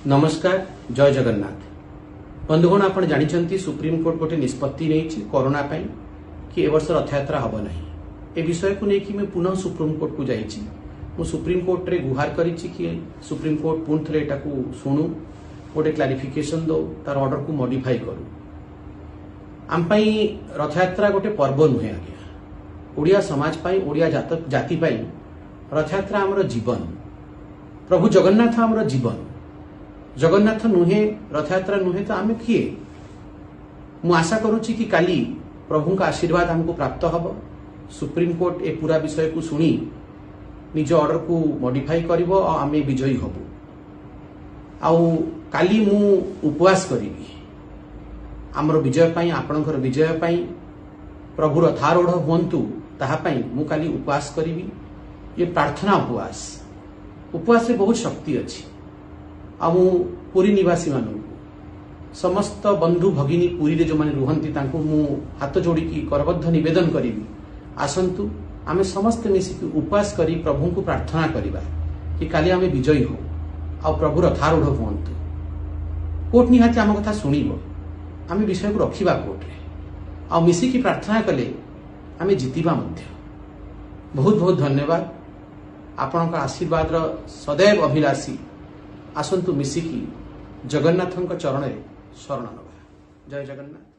ନମସ୍କାର, ଜୟ ଜଗନ୍ନାଥ। ବନ୍ଧୁଗଣ, ଆପଣ ଜାଣିଛନ୍ତି ସୁପ୍ରିମକୋର୍ଟ ଗୋଟେ ନିଷ୍ପତ୍ତି ନେଇଛି କରୋନା ପାଇଁ କି ଏ ବର୍ଷ ରଥଯାତ୍ରା ହେବ ନାହିଁ। ଏ ବିଷୟକୁ ନେଇକି ମୁଁ ପୁନଃ ସୁପ୍ରିମକୋର୍ଟକୁ ଯାଇଛି। ମୁଁ ସୁପ୍ରିମକୋର୍ଟରେ ଗୁହାର କରିଛି କି ସୁପ୍ରିମକୋର୍ଟ ପୁଣି ଥରେ ଏଟାକୁ ଶୁଣୁ, ଗୋଟେ କ୍ଲାରିଫିକେସନ ଦଉ, ତାର ଅର୍ଡରକୁ ମଡିଫାଇ କରୁ। ଆମ ପାଇଁ ରଥଯାତ୍ରା ଗୋଟେ ପର୍ବ ନୁହେଁ ଆଜ୍ଞା। ଓଡ଼ିଆ ସମାଜ ପାଇଁ, ଓଡ଼ିଆ ଜାତି ପାଇଁ ରଥଯାତ୍ରା ଆମର ଜୀବନ। ପ୍ରଭୁ ଜଗନ୍ନାଥ ଆମର ଜୀବନ। ଜଗନ୍ନାଥ ନୁହେଁ, ରଥଯାତ୍ରା ନୁହେଁ ତ ଆମେ କିଏ? ମୁଁ ଆଶା କରୁଛି କି କାଲି ପ୍ରଭୁଙ୍କ ଆଶୀର୍ବାଦ ଆମକୁ ପ୍ରାପ୍ତ ହେବ। ସୁପ୍ରିମକୋର୍ଟ ଏ ପୁରା ବିଷୟକୁ ଶୁଣି ନିଜ ଅର୍ଡରକୁ ମଡିଫାଇ କରିବ ଆଉ ଆମେ ବିଜୟୀ ହବୁ। ଆଉ କାଲି ମୁଁ ଉପବାସ କରିବି ଆମର ବିଜୟ ପାଇଁ, ଆପଣଙ୍କର ବିଜୟ ପାଇଁ, ପ୍ରଭୁ ରଥାରୂଢ଼ ହୁଅନ୍ତୁ ତାହା ପାଇଁ ମୁଁ କାଲି ଉପବାସ କରିବି। ଇଏ ପ୍ରାର୍ଥନା ଉପବାସ। ଉପବାସରେ ବହୁତ ଶକ୍ତି ଅଛି। ଆଉ ମୁଁ ପୁରୀ ନିବାସୀମାନଙ୍କୁ, ସମସ୍ତ ବନ୍ଧୁ ଭଗିନୀ ପୁରୀରେ ଯେଉଁମାନେ ରୁହନ୍ତି ତାଙ୍କୁ ମୁଁ ହାତ ଯୋଡ଼ିକି କରବଦ୍ଧ ନିବେଦନ କରିବି, ଆସନ୍ତୁ ଆମେ ସମସ୍ତେ ମିଶିକି ଉପବାସ କରି ପ୍ରଭୁଙ୍କୁ ପ୍ରାର୍ଥନା କରିବା କି କାଲି ଆମେ ବିଜୟୀ ହଉ ଆଉ ପ୍ରଭୁ ରଥାରୂଢ଼ ହୁଅନ୍ତୁ। କୋର୍ଟ ନିହାତି ଆମ କଥା ଶୁଣିବ। ଆମେ ବିଷୟକୁ ରଖିବା କୋର୍ଟରେ ଆଉ ମିଶିକି ପ୍ରାର୍ଥନା କଲେ ଆମେ ଜିତିବା ମଧ୍ୟ। ବହୁତ ବହୁତ ଧନ୍ୟବାଦ। ଆପଣଙ୍କ ଆଶୀର୍ବାଦର ସଦୈବ ଅଭିଲାଷୀ। ଆସନ୍ତୁ ମିଶିକି ଜଗନ୍ନାଥଙ୍କ ଚରଣରେ ଶରଣ ନେବା। ଜୟ ଜଗନ୍ନାଥ।